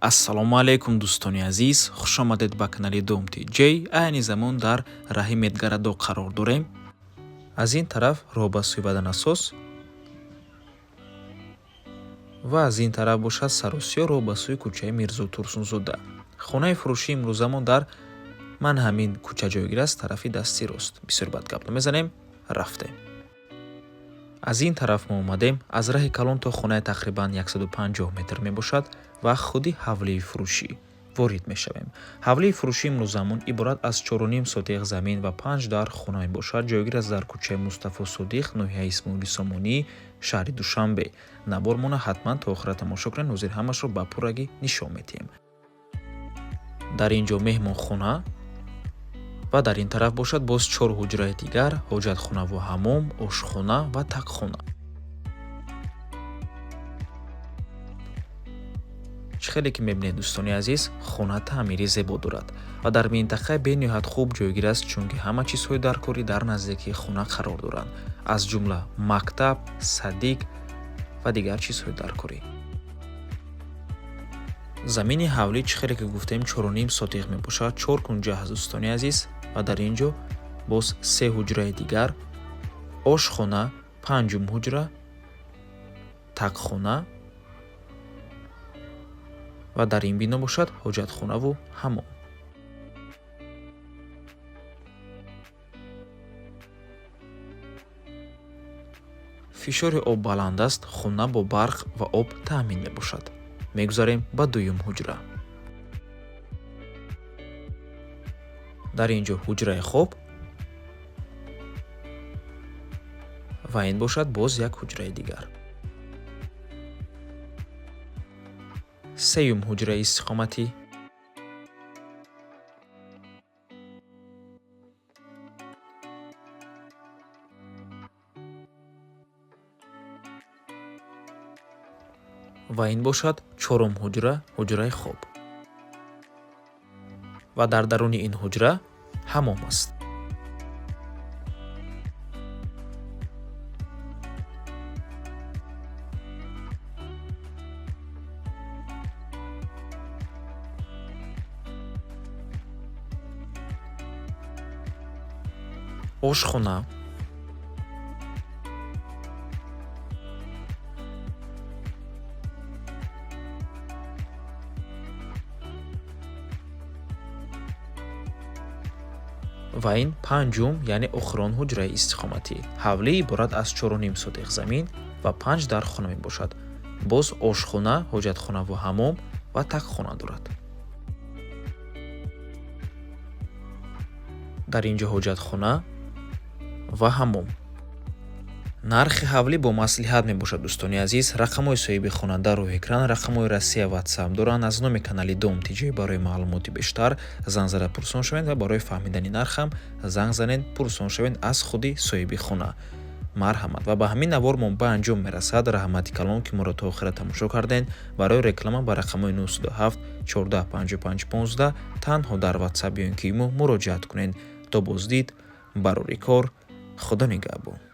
Ассалому алайкум, дӯстони азиз, хушомадед ба канали Дом ТJ. Айни замон дар раҳи Медгородок қарор дорем. Аз ин тараф роҳ ба сӯи Ваданасос ва аз ин тараф бошад Саросиё, роҳ ба сӯи кӯчаи Мирзо Турсунзода. Хонаи фурӯшии имрӯзамон дар ман ҳамин кӯча ҷойгир аст, тарафи дасти рост. Бисёр бад гап намезанем, рафтем. Аз ин тараф мо омадем, аз раҳи калон то хонаи тақрибан 150 метр мебошад ва худи ҳавлии фурӯшӣ ворид мешавем. Ҳавлии фурӯшии имрӯзамон иборат аз 4,5 сотиқ замин ва 5 дар хона мебошад. Ҷойгир аст дар кӯчаи Мустафо Содиқ, ноҳияи Исмоили Сомонӣ, шаҳри Душанбе. Навормона ҳатман то охира тамошо кунед, ҳозир ҳамашро ба пуррагӣ нишон медиҳем. Дар ин ҷо меҳмонхона ва дар ин тараф бошад боз чор ҳуҷраи дигар, ҳоҷатхонаву ҳаммом, ошхона ва тагхона. Чӣ хеле ки мебинед, дӯстони азиз, хона таъмири зебо дорад ва дар минтақаи бениҳоят хуб ҷойгир аст, чунки ҳама чизҳои даркорӣ дар наздикии хона қарор доранд, аз ҷумла мактаб, садик ва дигар чизҳои даркорӣ. Замини ҳавлӣ, чӣ хеле ки гуфтем, 4,5 сотиқ мебошад, чор кунҷа аст, дӯстони азиз, ва дар ин ҷо боз се ҳуҷраи дигар, ошхона, панҷум ҳуҷра, тагхона ва дар ин бино бошад ҳоҷатхонаву ҳаммом. Фишори об баланд аст, хона бо барқ ва об таъмин мебошад. Мегузарем ба дуюм ҳуҷра. Дар ин ҷо ҳуҷраи хоб ва ин бошад боз як ҳуҷраи дигар. Сеюм ҳуҷраи истиқоматӣ. Ва ин бошад чорум ҳуҷра, ҳуҷраи хоб. Ва дар даруни ин ҳуҷра ҳаммом аст. Ошхона. Ва ин панҷум, яъне охирон ҳуҷраи истиқоматӣ. Ҳавлӣ иборат аз 4,5 сотиқ замин ва 5 дар хона мебошад. Боз ошхона, ҳоҷатхонаву ҳаммом ва тагхона дорад. Дар ин ҷо ҳоҷатхона ва ҳаммом. Нархи ҳавлӣ бо маслиҳат мебошад, дӯстони азиз. Рақамҳои соҳиби хона дар рӯи экран, рақамҳои Россия WhatsApp доранд. Аз номи канали Дом ТJ барои маълумоти бештар занг зада пурсон шавед ва барои фаҳмидани нарх ҳам занг занед, пурсон шавед аз худи соҳиби хона. Марҳамат. Ва ба ҳамин навор мо ба анҷом мерасад. Раҳмати калон, ки моро то охира тамошо кардед. Барои реклама ба рақамҳои 907 14 55 15 танҳо дар WhatsApp ё ин ки имо муроҷиат кунед. То боздид, барори кор, Худо нигаҳбон.